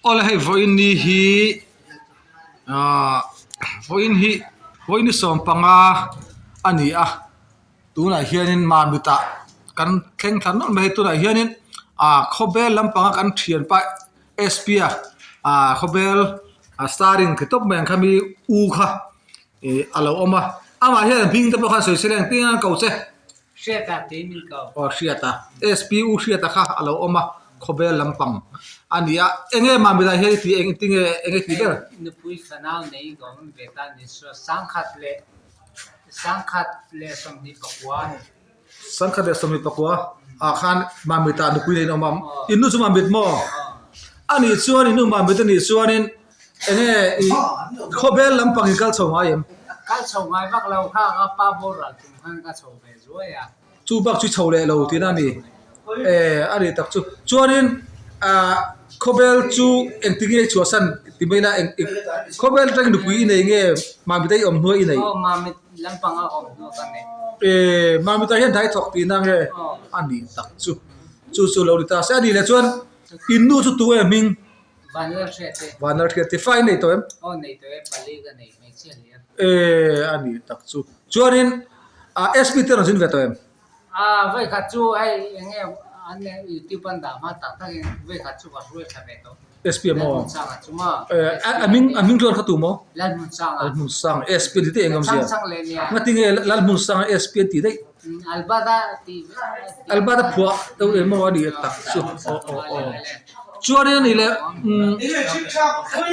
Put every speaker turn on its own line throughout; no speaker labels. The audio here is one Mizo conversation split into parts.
Awle hei vawiin ni hi ahh vawiin hi vawiin ni sawmpanga a ni a tunah hianin Mamit-ah kan thleng thla nawlh mai a tunah hianin ah khawbel lampanga kan thianpa S P a ah khawbel starring ti tawp mai ang kha mi u kha ih a lo awm a amah hian hming te pawh khan sawi se la engtin nge an ko che.
Hriata tih min ko.
Aw Hriata, SP U Hriata kha a lo awm a, khawvel lampang a ni a. Enge mah midang hian i tih eng tinge enge tih ber?
Nupui fanau nei ka awm ve ta ni saw sangkhat leh 1021 a ni.
1021 ah khan Mamit ah nupui nei in awm a, in nu chu Mamit maw? A nih chuan in nu Mamit a nih chuanin enge i khawvel lampang in kal chho ngai em?
Kal chho ngai vak lo kha ka pa boral tum khan ka chho ve.
Chu bak chu chho leh lo tihna a ni. Eh a nih tak chu. Chuanin ah khawvel chu engtin nge i chhuahsan ti mai ila eng khawvel atangin nupui i nei nge Mamit a i awm hnuai i nei?
Aw Mamit lampang a awm hnuai ka nei.
Eh Mamit ah hian dai thawk tihna nge a nih tak chu. Chu chu lo ni ta se. A nih leh chuan in nu chu tu nge hming?
Vanlalhriat e.
Vanlalhriat e. Fa i nei tawh em?
Aw nei tawh e, pali ka nei hmeichhia hlir.
E a nih tak chu. Chuanin SP te rawn zin ve tawh em?
A vawikhat chu hei eng nge an youtube an dah hma tak tak in vawikhat chu ka hruai thla ve tawh.
SP a maw?
Lalhmunsanga chu maw?
A hming a hming chuan kha tu maw?
Lalhmunsanga.
Lalhmunsanga SP an ti daih eng awmzia?
Chang chang leh nia.
Ngati nge Lalhmunsanga SP an ti daih?
Albert-a tih
Albert-a phuah deuh emaw a nih tak chu aw aw aw chuanin a nih leh umm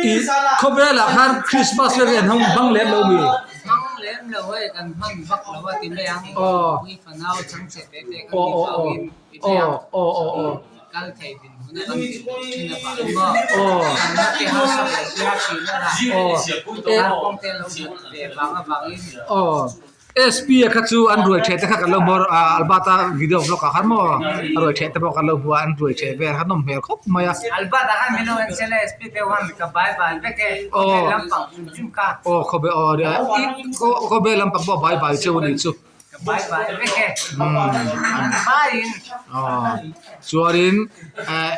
ih khawvelah khan Christmas vel hi an hmang hmang lem lo mi
hmang lem lo hei kan hman vak lo a ti mai ang
aw
pui fanau chhangchhe te te kan
aw
nih
aw
vangin ti
aw
mai ang
aw aw aw
kal thei dinhmun a kan din loh thin avangin maw
aw
kan na te harsa ve sia thin a la
aw
kar kawng te lo that ve vang avangin
aw SP a kha chu an ruai theh te kha kan lo hmu a Albert-a video vlog ah khan maw a ruai theh te pawh kan lo hmu a an ruai theh vel kha nawm hmel khawp mai a.
Albert-a khan min lo en sela SP te khan ka bai bai vek e khawvel lampang hrim hrim kha.
Aw khawvel aw nia khawvel lampang pawh bai bai cheu a nih chu.
Ka bai bai vek e an vaiin.
Aw chuanin eh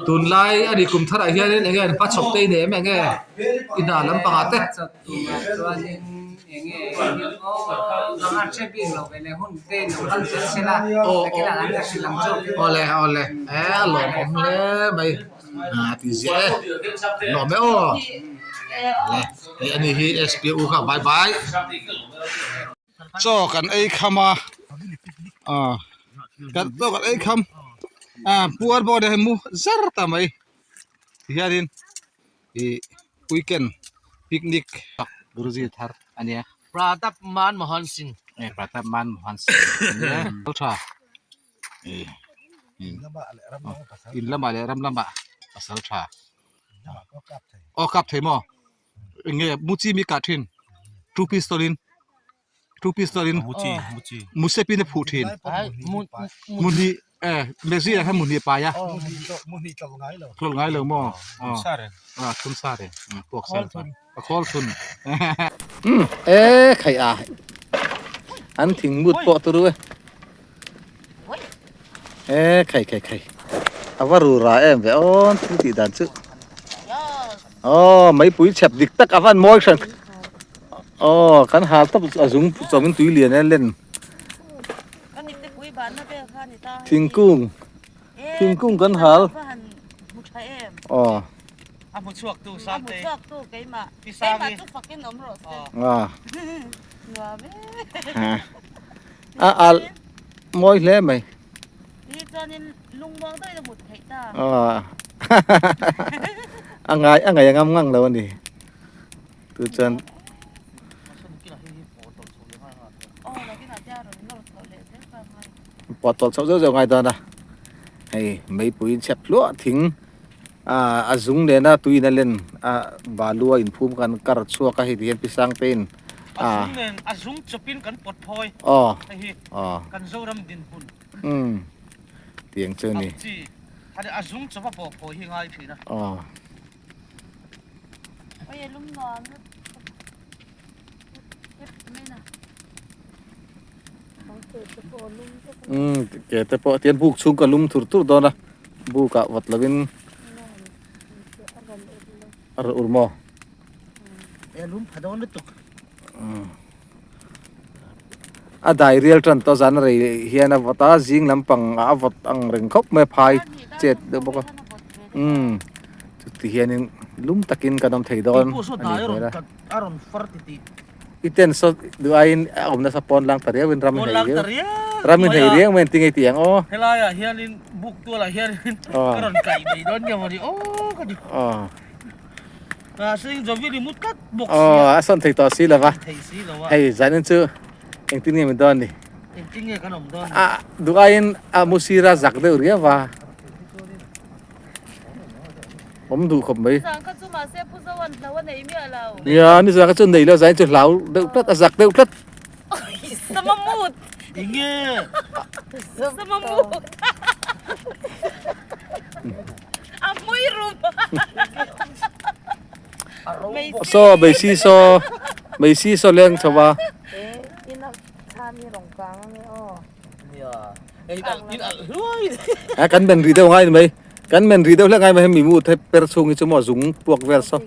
tunlai a ni kum tharah hianin eng nge an hmachhawp te i nei em eng nge i hna lampangah te.
Tunah chuanin eng nge aw ka hre bik lo ve le hun te lo kal zel se la nakinah an la hrilh ang zawk in.
Awle awle e a lawmawm hle mai a ti ziah e lawm e aw le hei ani hi SPU kha bye bye. Chaw kan ei kham a ah chaw kan ei kham ah puar pawh hei mu zar ta mai tihianin. Ih weekend picnic Guruji thar a nia.
Pratap Man Mohan Singh.
Eh Pratap Man Mohan Singh a nia lo tha eh in lamah leh ram lamah pasal tha aw kap thei maw eng nge muchi mi kah thin two pistol in. Two pistol in musep in a phuh thin muhnih eh mezi ah khan muhnih pai a tlawlh ngai lo maw aw thun sa reng puak sa a khawl thun e khaih a an thing mut pawh turu e e khai khai khai a va ru ra em ve aw thil tih dan chu aw meipui chhep dik tak a van mawi hran Aw kan hal tawp a zung chawmin tui lian a len thingkung thingkung kan hal aw a al mawi hle mai a ngai a ngaih a ngam ngang lo a ni. Tu chuan pawt tawlh chhoh zeuh zeuh ngai dawn a hei meipui in chhep hluah thing ah a zung nena tui in a len a balu a inphum kan kar chhuak a hei ti hian pi sang te in
a zung nen a zung chawp in kan pawt phawi
aw
hei hi
aw
kan Zoram dinhmun
umm tiang chu a ni
ang chi a zung chawp a pawh phawi hi ngai thin a
aw. Umm ke te pawh tian buk chhung ka lum thur thur dawn a buk ah vawt lovin. A rawn ur maw?
E lum pha dawn lutuk.
A dai rial tan tawh zan a rei hian a vawt a, zing lampang ah a vawt ang reng khawp mai a phai chet deuh bawk a. Umm chuti hianin lum takin kan awm thei dawn a nih hmel a.
A rawn far ti tih.
I ten saw duh aiin a awm nasa pawn lang ta riau in ram i hei riau ram i hei riau mai an ti ngei tih ang aw.
Helai ah hianin buk tual ah hianin ka rawn kaih mai dawn nge maw ni aw ka ti. Mahse Jovili mut tlat bawk sia.
Aw a sawn thei tawh si lo va.
Thei si lo a.
Hei zanin chu engtin nge min dawn ni.
Engtin nge kan awm dawn ni.
A duh aiin a mu sira zak deuh riau va. Awm duh khawp mai.
Nizan kha chu mahse Pu Zoan hlau a nei miah lo.
Nia, nizan kha chu nei lo, zain chu hlau deuh tlat, a zak deuh tlat.
Sama mut.
Enge?
Sama mut. A hmui rum.
Saw, meisi saw, meisi saw leng chho va.
Nia, in alh in alh hluai.
A kan men ri deuh ngai ni mai. Kan men ri deuh hlek ngai mai hemi mu the per chhung hi chu maw zung puak vel saw.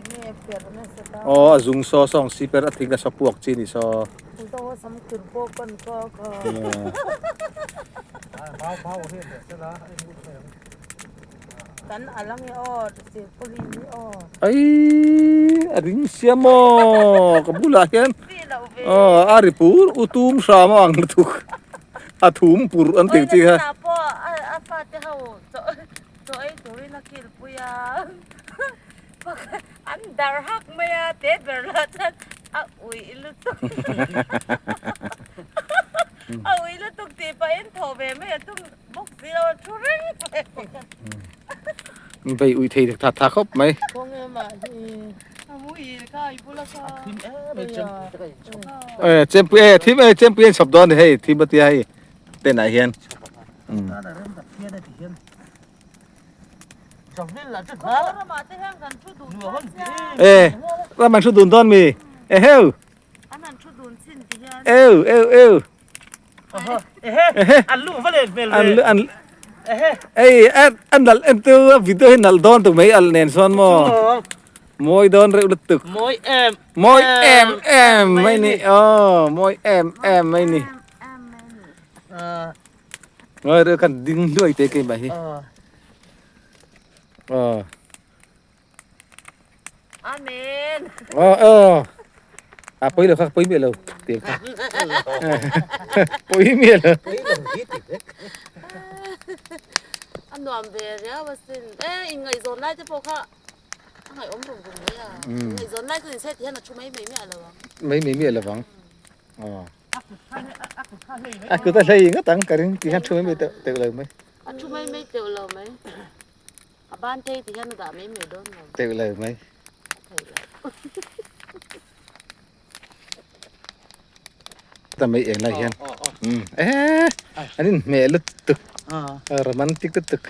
Aw a zung saw sawng si per a thing a saw puak chi ni saw. Ai a ring sia maw ka bulah hian aw a ri pur u tum hram a ang lutuk a thum pur an tih chi kha. Vei ui thei tha tha khawp mai. E chempui e thim e chempui an chhawp dawn ni hei thim atia hei ten ah hian. E ram an thu dun dawn mi eheu. Eu eu eu.
An luh va len hmel ve.
An ei an nalh en tu a video hi nalh dawn tuk mai alh nen sawn maw. Mawi dawn reuh lutuk.
Mawi em
Mawi em em mai ni aw mawi em em mai ni. Ngawi reuh khan ding hluai te keimah hi. Aw.
Amen.
Aw aw. A pui lo kha pui miah lo ti kha. Pui miah lo.
A nuam ve riau asin. E inngaihzawn lai te pawh kha a ngaihawm rum rum mai a. Inngaihzawn lai chu ni se ti hian a thu mai mai miah lo ang.
Mai mai miah lo ang. Aw. A kut a hlei ngawt ang ka ring ti hian thu mai mai teuh lo mai.
A thu mai mai teuh lo mai. A ban thei ti hian a dah mai mai dawn lo.
Teuh lo mai.
A thei lo.
Ta mai eng lai hian. Um eh an in hmeh lutuk. Romantic lutuk.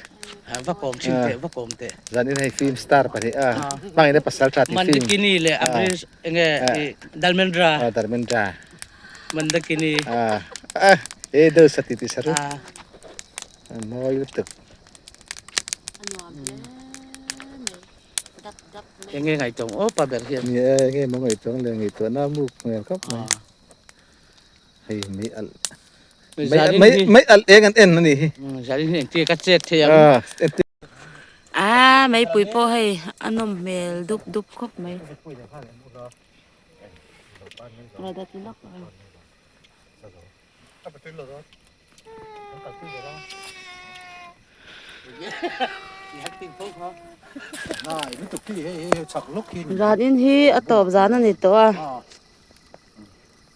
Va kawm thin teh va kawm teh.
Zan in hei film star pahnih a. Hmangin a pasal tha ti film.
Mandakini leh Amrish enge Dharmendra.
Dharmendra.
Mandakini.
Ah eh deuh sati ti saru. Mawi lutuk.
Enge ngaihtuah aw pa ber hian.
Ni e enge maw ngaihtuah ang le ngaihtuah na muk hmel khawp mai. Hei mei alh mei mei alh eng an en ani hi.
Zanin hi engtin ka chet thei ang.
A meipui pawh hei a nawm hmel dup dup khawp mai. Zan in hi a tawp zan a ni tawh a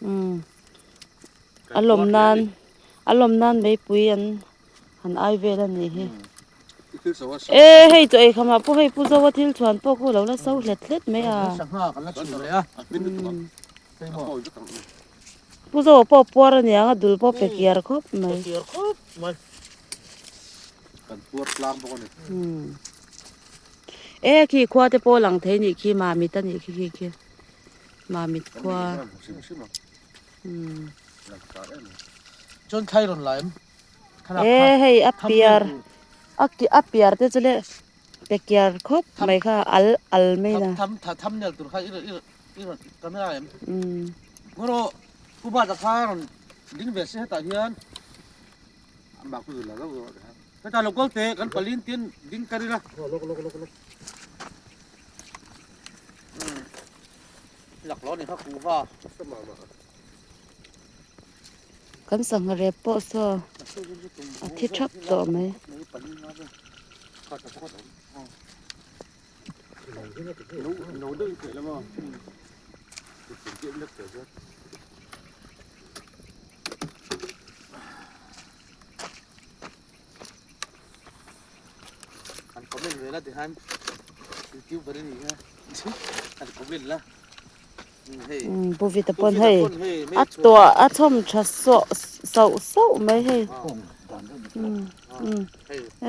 umm a lawm nan a lawm nan meipui an han ai vel a nih hi e hei chaw ei khamah pawh hei pu Zoa thil chhuan pawh khu lo la so hlet hlet mai a. Pu Zoa pawh puar a niang a dul pawh pe kiar khawp mai.
Kiar khawp mai.
Kan puar tlang bawk a ni.
E khi khua te pawh lang thei nih khi Mamit a nih khi khi khi Mamit khua.
Chuan thlai rawn la em?
E hei a piar a piar te chu le. Pe kiar khawp mai kha al al mai na.
Tham thumbnail tur kha i rawn camera em? Ngawrawh Pu Bata kha rawn ding ve se hetah hian hetah lo kal teh kan palin tin ding kar ila. Laklawh a ni kha kuhva.
Kan sangha rep pawh saw a thi thap tawh mai. Pu Vita pawn hei a tuah a chhawm tha sawh sauh sauh mai hei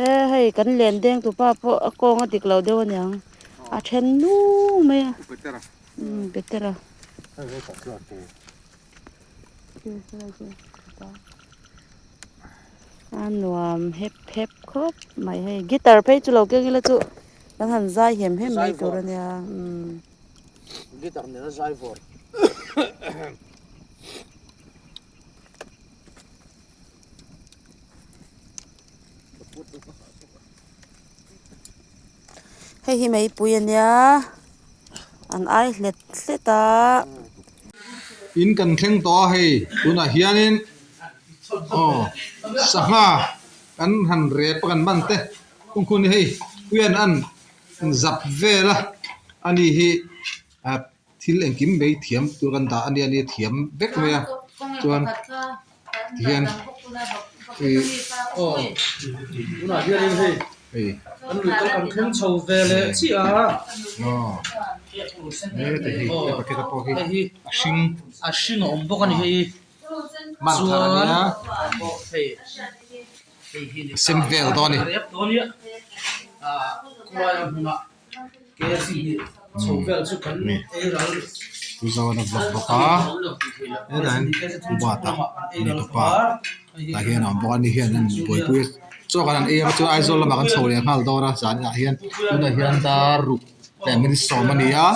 e hei kan len deng tu pa pawh a kawng a dik lo deuh aniang a then nung mai a Petera a nuam hep hep khawp mai hei guitar phei chu lo keng ila chu kan han zai hem hem mai tur ania.
Guitar nena zai vawr.
Hei hi meipui a nia an ai hlet hlet a.
In kan thleng tawh a hei tunah hianin aw sangha kan han rep a kan man te kawngkhun hi hei puian an Zap vel a ani hi ah thil engkim mai thiam tur kan dah a nia nia thiam vek mai a chuan tihian ih
aw tunah hianin hei
hei
kan lui kal kan thleng chho ve leh chiah a
aw hete hi he bucket pawh hi a hring
a hring a awm bawk a ni hei
man thar a nia
hei.
Sem vel dawn a ni. Pu Zawn a vlog bawk a hetah hian Pu Bata ni tawp a tah hian a awm bawk a ni hian an buaipui a chaw kan han ei ang chuan Aizawl lamah kan chho leh nghal dawn a zanah hian tunah hian dar ruk leh minute sawm a ni a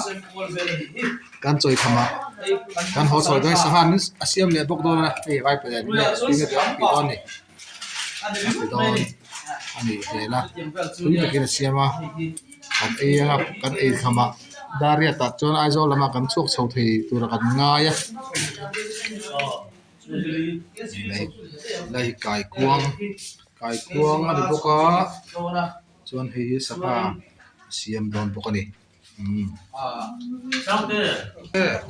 kan chawi tham ah kan haw chho dawn a sangha a siam leh bawk dawn a hei vai pahnih an tih dawn a ni. A ti dawn a nih hmel a tui takin a siam a kan ei anga kan ei kham ah Dariat ah chuan Aizawl lamah kan chhuak chho thei tur a kan ngai a hei kaikuang kaikuang a ni bawk a chuan hei hi sangha a siam dawn bawk a ni.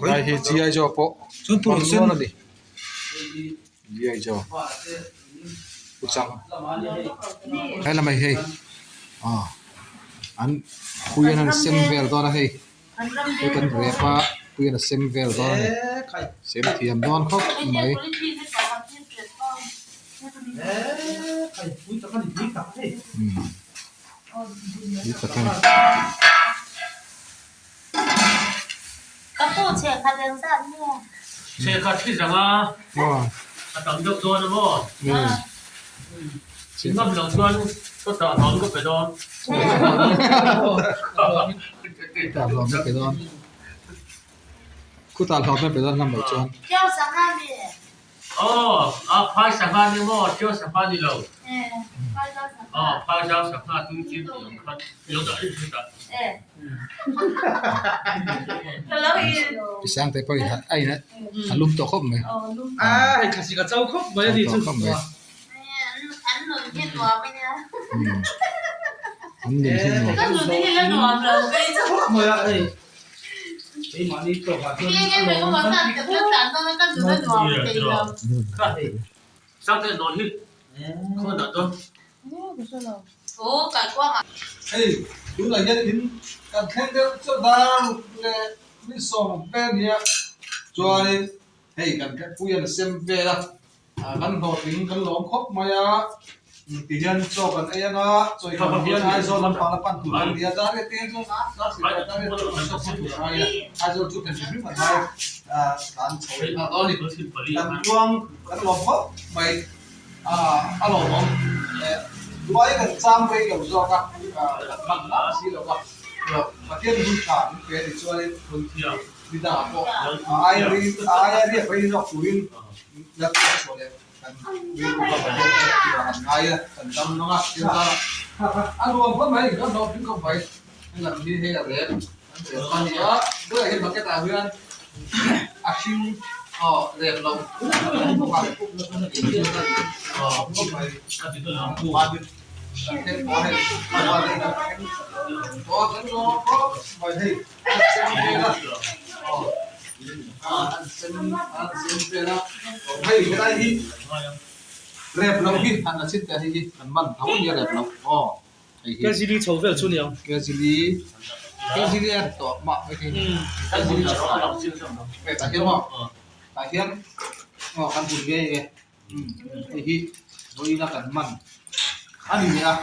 Lai hi G I Joe pawh hmang nual a ni G I Joe pu chang he lamah hi hei aw an pui an han sem vel dawn a hei hei kan rep a pui an a sem vel dawn a ni sem thiam dawn khawp mai. Khutah hlawm na pe dawn lam loh chuan.
Aw, a phai sangha ni maw? Ṭiau sangha ni lo. Aw, phai zau sangha tui chin tih ang khan i lo dah rih hret a.
Pisang te pawh i a in a lum tawh khawp mai.
A hei thlasik a cho khawp mai a ni chu.
Khawp mai. An nun hi nuam.
Khawp mai a hei.
Hei tunah hian in kan thleng deuh chauh dar leh ni sawm vel a nia chuanin hei kan pui an sem vel a. Kan hlawhtling kan lawm khawp mai a, ti hian chaw kan ei anga chawi kham hian Aizawl lampang la pan tur an ni a, Dariat te hian chuan Dariat chu kan chawk tur a ngai a, Aizawl chu kan hrim hrim an ngai a, kan chho leh nghal dawn a ni. Kan tluang kan lawm khawp mai a, a lawmawm. Duai kan cham rei lo zawk a, kan hman hlauh si lo va. Pathian hun tha min pe a ni chuanin midangah pawh a aia rei a aia riak rei zawk turin lalpa chhuah leh kan rilru kha Pathian tirah kan ngai a, kan dam hlawm a. Tin zara a nuam khawp mai, kan hlawh tling khawp mai. Helam hi hei a rep an rep a ni a, tunah hian bucket ah hian a hring aw rep lo a awm bawk a aw khawp mai kan thleng tawh a hei kan thleng tawh a kan lawm khawp mai hei an sen vel a aw an sen an sen vel a hei helai hi rep lo hi han la chhin teh hei hi kan man tho a nia rep lo aw.
Kazili chho vel chu niang.
Kazili Kazili a tawh mah mai thei ni. Kazili chho hei tah hian maw tah hian aw kan bun ngei e hei hi vawiin a kan man a ni leh a.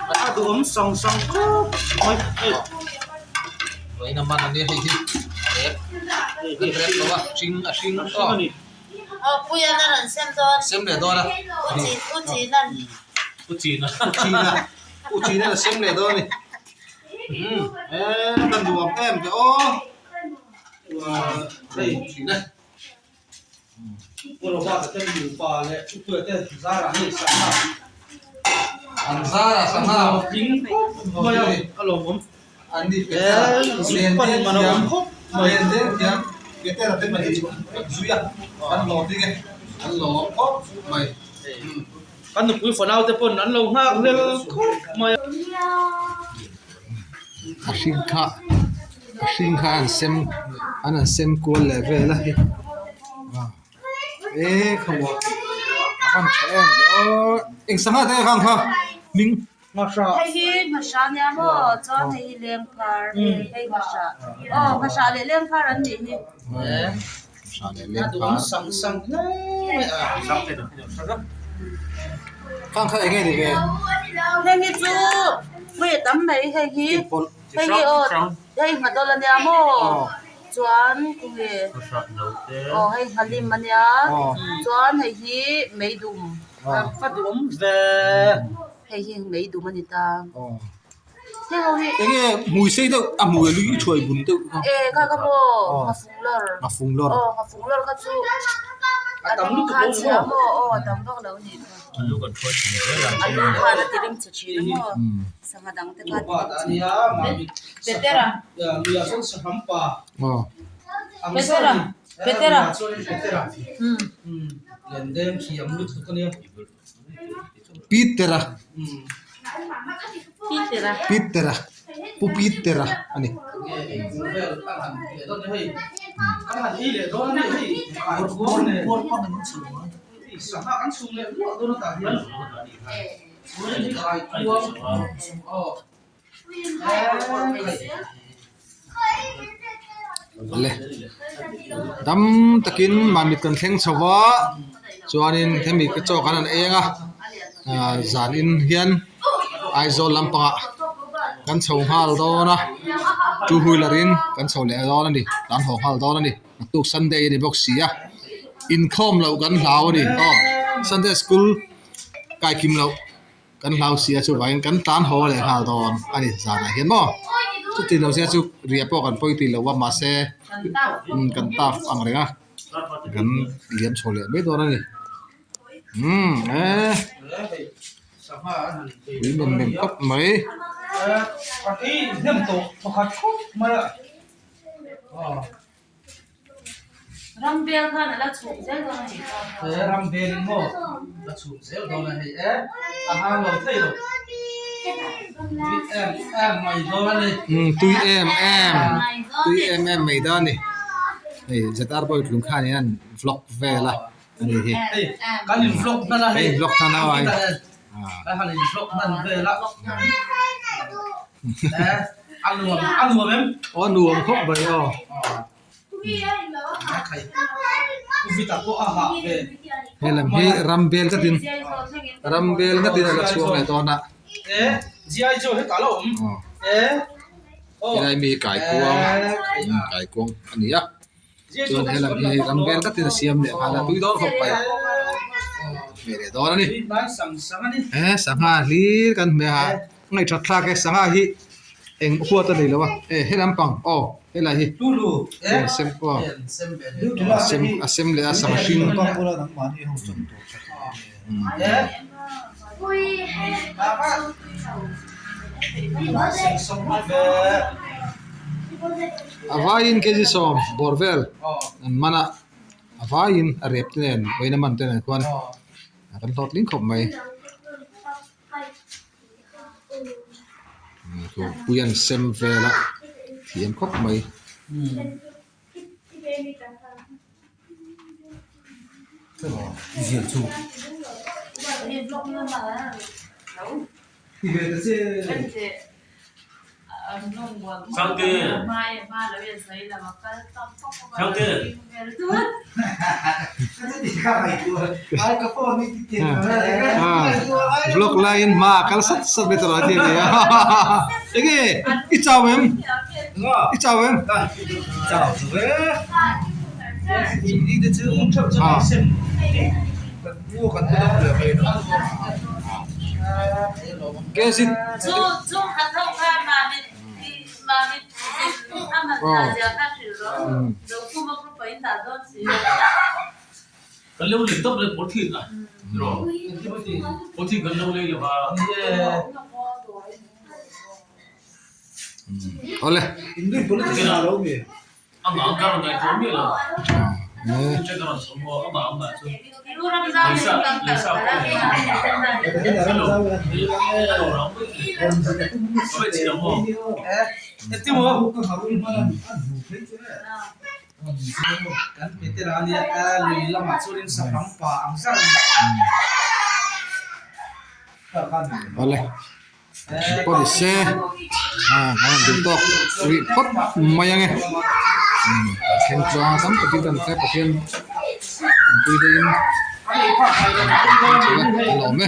Hei a duhawm sang sang khawp mai hei.
Vawiin a man a nia hei hi rep kan rep lo a hring a hring aw.
Aw puian a rawn sem dawn.
Sem leh dawn a.
U chin u chinan.
U china.
U china u china a sem leh dawn a ni. E kan nuam em te aw.
Hei
china.
Pu Robert-a te nupa leh Upuia te zarah hei sangha
An zarah sangha
tling khawp mai a, a lawmawm.
An ni Petera
Zuk pan man a awm khawp mai.
Len den thiam Petera te pahnih chu zui a, an lawm ding e, an lawm khawp mai.
Kan nupui fanau te pawn an lo nghak hlel khawp mai a.
A hring kha a hring kha an sem an han sem kual leh vel a hei e khaw a van tha em ve aw eng sangha te kha ang kha hming
Hei hi hmasa nia maw chuan hei hi lengphar hei hmasa aw hmasa leh lengphar an nih hi.
Hmasa leh lengphar khang kha eng nge ni ve?
Hei hi chu hei a tam mai hei hi hei hi aw hei nghadawlh a nia maw chuan khawnge aw hei nghalim a nia chuan hei hi meidum.
Ka duhawm ve.
Hei hi meidum a ni ta. Heng ho hi.
Enge hmui sei deuh a hmui lui thuai bun deuh kha.
E kha kha maw nghafung lawr.
Nghafung lawr.
Aw nghafung lawr kha chu a tam lutuk lo ni maw aw a tam vak lo ni kha.
A lu kan hruai thin zel a.
A lu khan a ti rim chhe thin a maw sangha dang te kha a ti rim chhe. Petera.
Aw.
Petera. Petera.
Peter-a Peter-a Pu Peter-a a ni. Le dam takin mahni kan thleng chho va chuanin hemi te chaw kan han eng a ah zanin hian Aizawl lampangah kan chho nghal dawn a two wheeler in kan chho leh dawn a ni kan haw nghal dawn a ni naktuk Sunday a ni bawk si a inkhawm loh kan hlau a ni aw Sunday school kaikim loh. Kan hlau si a chuvangin kan tlan haw leh nghal dawn a ni zanah hian maw chuti lo sia chu riah pawh kan pawi tih lo a mahse kan taf ang reng a kan liam chho leh mai dawn a ni umm e pui mem mem khawp mai.
Rambel khan a la chhuk zel dawn a nih kha.
He rambel in maw la chhuk zel dawn a hei e a hang lo thei lo tui em em mai dawn a ni.
Umm tui em em tui em em mai dawn a ni hei zr boy tlung khan hian vlog vel a a ni hi.
Hei kan in vlog hman a hei
kan in vlog hman a
kan han in vlog hman vel a. A nuam a nuam em?
Aw a nuam khawp mai aw. He lam hi ram bel ngatin ram bel ngatin a la chhuak leh dawn a. Helai mi hi kaikuang kaikuang a ni a. Chuan helam hi hei ram vel takin a siam leh nghal a tui dawn khawp mai hmeh leh dawn a ni he sangha hlir kan hmeh a ngaihthat thlak e sangha hi eng huat a nei lo a e helam pang aw helai hi a sem aw a sem a sem leh a sangha hring. A vaiin kg sawm bawr vel an man a a vaiin a rep te nen vawiin a man te nen khuan kan hlawhtling khawp mai pui an sem vel a thiam khawp mai. Vlog laiin hma a kal sat sat mai tawh a ti a ni a enge i chau em i chau em Awle. Awle. Pawh ni se ah kan han duh tawk rih phawt mai ange thleng chuang tam takin kan hre Pathian awmpui deuhin a lawm e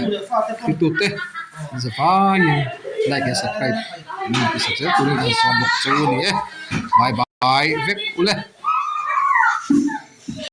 thiltute zavaiin like and subscribe min ti sak zel turin kan sawm bawk chu a ni e bye bye vek ule.